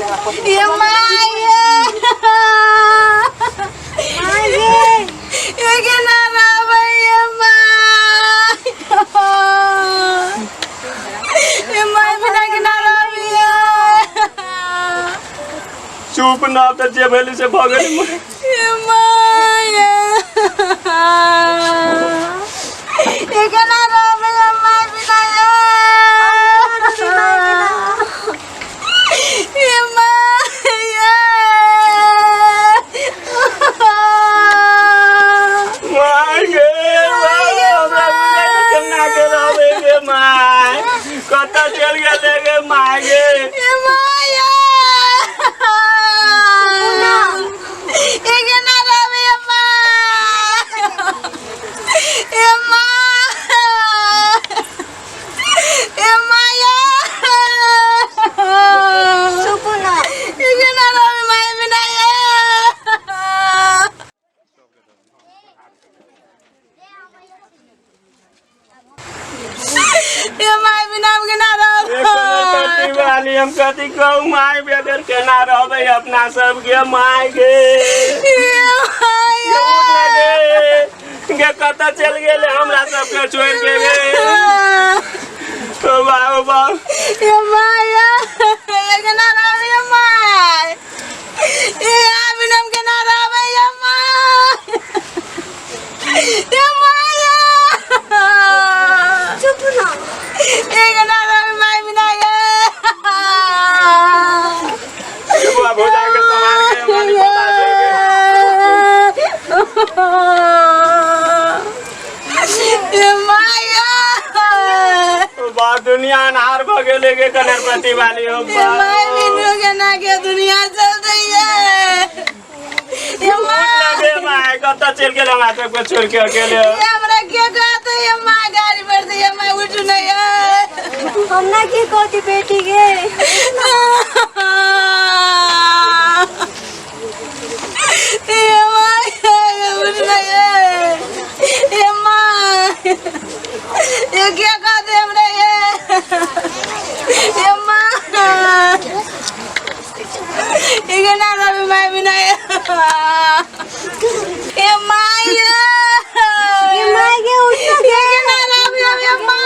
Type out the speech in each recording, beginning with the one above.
ये माये माये ये केना रहबै ये my ये my बिना केना रहबियै चुप न तऽ जे भेलै से भऽ गेलै ये माये ये केना रहबै ये my बिना ये ये माये my गे my हमरा बुझाइ केना के रहबै गे my कतऽ चलि गेलै गे my गे ये माया ये केना रहबै ये my ये my ये माया चुप ना ये केना रहबै my बिना ये ये my बिना हम केना कथी रहबै वाली हम कथी कहू my बगैर केना रहबै अपना सबके my गे ये माया गे गे कतऽ चलि गेलै हमरा सबके छोड़ि के गे ओ बा ओ बा ये माया ये केना रहबै ये my ये बिना हम केना रहबै ये my ये माया चुप ना ये केना रहबै my बिना ये बुआ भौजाई के सामान के हमरा नहीं पता छै गे। ये माया बा दुनिया अन्हार भऽ गेलै गे कनरपति वाली हो ये my बिनु केना के दुनिया चल रही है ये माँ गे my कतऽ चलि गेल हमरा सबके छोड़ि के अकेले ये हमरा के कहते ये माँ गाड़ी पर दे ये माँ उठ नहीं है हम ना की कहती बेटी गे ये माँ ये उठ नहीं है ये माँ ये क्या कहते हमरा ये ये माँ ये केना रहबै my बिना ये ये my ये my गे उठ ना ये केना रहबै हम ये my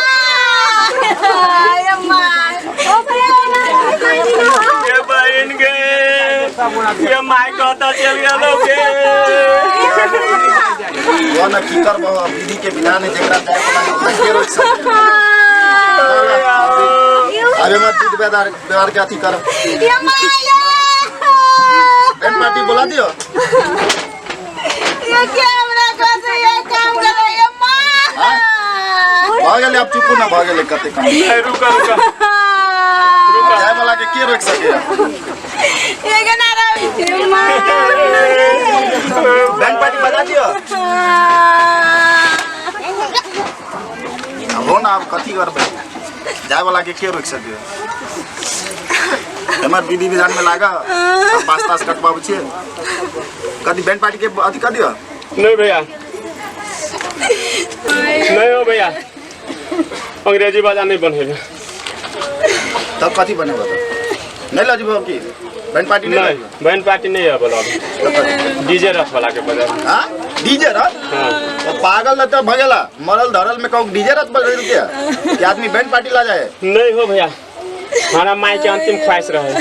ये my ओ भैया केना रहबै माय बिना गे बहिन गे ये my कतऽ चलि गेलौ गे वो ना की करबो विधि के विधान है जेकरा जाय वाला है ओकरा के रोकि सकै अबे मत विध व्यवहार व्यवहार के अथी कर ये माया बैंड पार्टी बोला दियो ये क्या हमरा कहते ये काम करे ये माँ भऽ गेलै आब चुपू ना भऽ गेलै कते कम ए, रुक रुक जाय वाला के के रोकि सकैया ये केना रहबै ये माँ बैंड पार्टी बजा दियो आब हो ना आब कथी करबै जाय वाला के के रोकि सकैया एमहर विधि विधान में लागा सब बास तास कटबाबै छियै कथी बैंड पार्टी के अथी कर दियो नहीं भैया नहीं हो भैया अंग्रेजी बाजा नहीं बनेगा तब कथी बनेबा तब नहीं लऽ जेबहो की बैंड पार्टी नहीं नहीं बैंड पार्टी नहीं है बोला डीजे रथ वाला के बजा हाँ डीजे रथ हाँ वो पागल रहता भगेला मरल धरल में कहूँ डीजे रथ बज क्या कि आदमी बैंड पार्टी ला जाए नहीं हो भैया हमारा माई के अंतिम ख्वाहिश रहे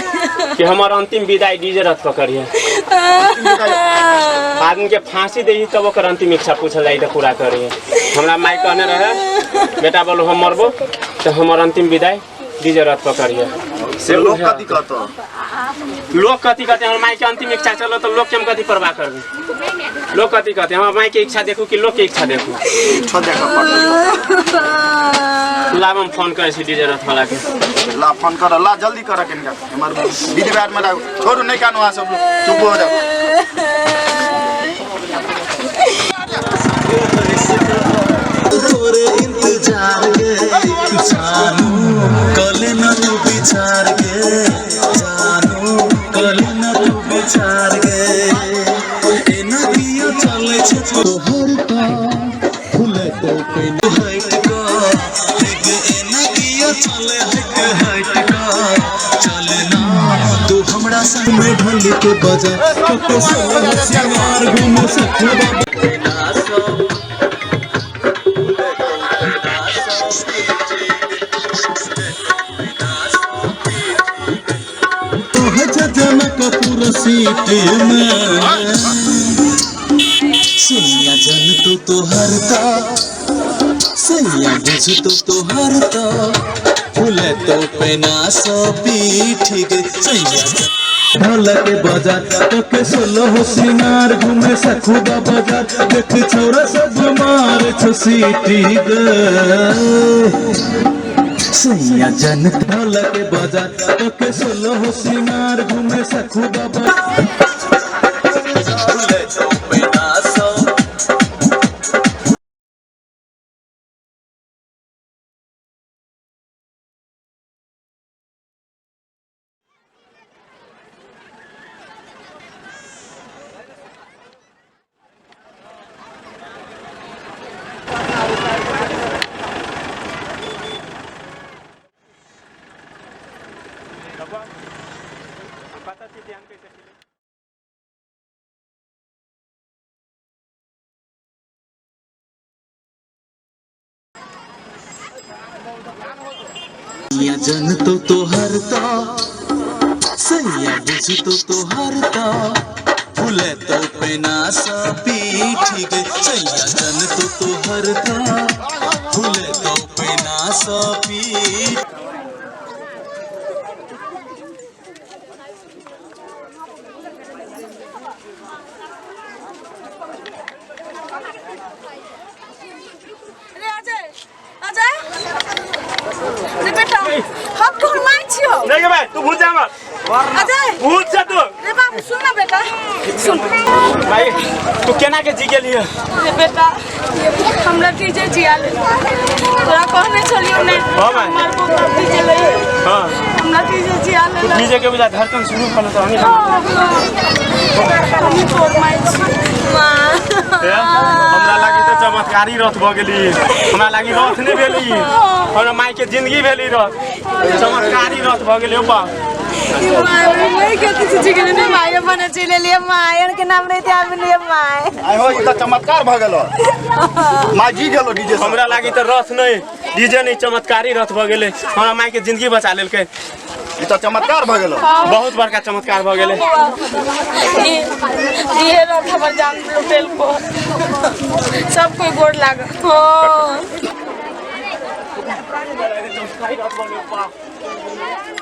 कि हमार अंतिम विदाई डीजे रथ पकड़िए आदमी के फांसी दे तब ओकर अंतिम इच्छा पूछल जाई तो पूरा करिए हमरा माई कहने रहे बेटा बोलो हम मरबो तो हमार अंतिम विदाई डीजे रथ पकड़िए से लोग कथी कहतो लोग कथी कहते हमर माई के अंतिम इच्छा चलो तो लोग के हम कथी परवाह करबे लोग कथी कहते हमर माई के इच्छा देखू कि लोग के इच्छा देखू इच्छा देखऽ पड़तौ लाब हम फोन करै छी डीजे रथ वाला के ला फोन कर ला जल्दी कर कनिका हमर विधि व्यवहार में लागू छोड़ू नहीं कानू अहाँ सब लोग चुप हो जाओ तोरे इंतजार गे जानू कले न तू विचार गे जानू कले न तू विचार गे एना किया चले छे तोहर का फूले तो पेन हट का एना किया चले हट हट का चलना तू हमरा छौड़ा संग में ढल के बजा कके सोलह सिंगार घूमे सखुबा तोह जनकपुर सिटी में सैया जन तो तोहर ता सैया बुझ तो तोहर ता फूले तो पेना सो पीठ गे सैया ढोलक बजा तोके सोलह सिंगार घूमे सखुबा बाजार देख छौरा सब मार छो सीटी गे सैया जन ढोलक बजा तोके सोलह सिंगार घूमे सखुबा बाजार फूले तो पेना सो पता छी ध्यान कैसे खेले। सैया जन तो तोहर ता सैया बुझ तो तोहर ता फूले तो पेना सा पीठ गे सैया जन तो तोहर ता फूले तो पेना सा पीठ रे अजय, अजय, रे बेटा, हम तोहर माय छियौ। नहीं के भाई तू भूत जा हमर अजय, भूत जा तू रे बाबू सुन ना बेटा, सुन। भाई तू केना के जी गेलियै रे बेटा, हमरा डीजे जिया ले। तोरा कहने छलियौ ने, हाँ माय। हमर बौआ डीजे लई। हां हमरा डीजे जिया ले। डीजे के बजा धड़कन शुरू कर तो हमी हम तोर माय छी। माँ। हमरा लागी तऽ चमत्कारी रथ भऽ गेली। हमरा लागी रथ नहि भेली, हमरा माय के जिंदगी भेली रथ, चमत्कारी रथ भऽ गेली। बा माय बने चले लिए मायन के नाम नहीं ध्यान में लिए my. आइ हो, ई तऽ चमत्कार भऽ गेलो, माँ जी गेलो डीजे। हमरा लागी तऽ रथ नहि, डीजे नहि, चमत्कारी रथ भऽ गेलै। हमरा माय के जिंदगी बचा लेलकै। ई तऽ चमत्कार भऽ गेलो, बहुत बड़का चमत्कार भऽ गेलै। ये रथ हमर जान लुटेल को सब कोई गोड़ लाग। हाँ। चमत्कारी रथ भऽ गेलै।